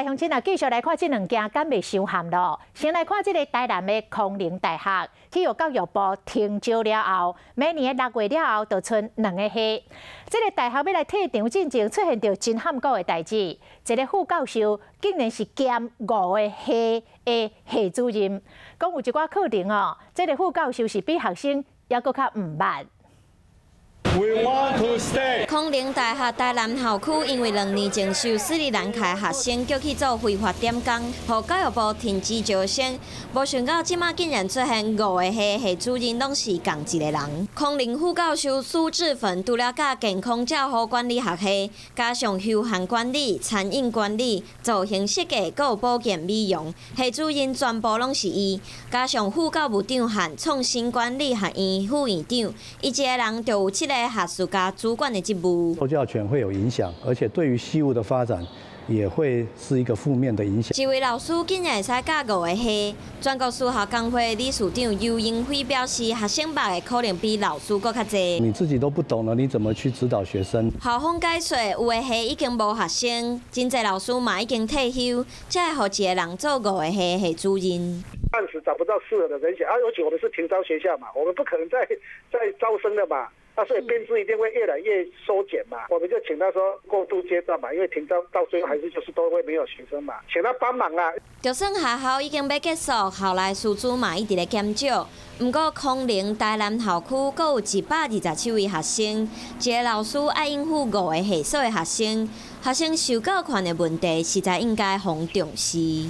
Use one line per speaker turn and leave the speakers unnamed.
鄉親啊，繼續來看這兩件敢袂傷譀囉。先來看這个台南的康寧大學，去予教育部停招了後，每年的6月了後，就賰兩个系。這个大學欲來退場進前，出現著真譀古的代誌。一个副教授竟然是兼五个系的系主任，講有一寡課程哦，這个副教授是比學生猶閣較毋捌。
We want to stay。
康寧大學台南校區因為2年前收斯里蘭卡學生叫去做非法點工，予教育部停止招生。無想到這馬竟然出現五個系系主任攏是仝一个人。康寧副教授蘇志芬除了教健康照護管理學系，加上休閒管理、餐飲管理、造型設計，閣有保健美容，系主任全部攏是伊。加上副教務長和創新管理學院副院長，伊一個人就有七个學術佮主管的職務。
受教權會有影響，而且對於系務的發展也會是一個負面的影響。
一位老師竟然會使教五個系，全國私校工會理事長游英輝表示，學生捌的可能比老師閣較濟。
你自己都不懂了，你怎麼去指導學生？
校方解說，有的系已經無學生，真濟老師嘛已經退休，才會予一個人做五個系系主任。
暫時找不到適合的人選，啊，尤其我們是停招學校嘛，我們不可能再招生的嘛。啊，所以編制一定會越來越縮減嘛，我們就請他說過渡階段嘛，因為停招到最後還是就是都會沒有學生嘛，請他幫忙啊。
就算學校已經欲結束，校內師資嘛一直咧減少。毋過康寧台南校區閣有127位學生，一个老師愛應付五個系所的學生，學生受教權的問題實在應該予重視。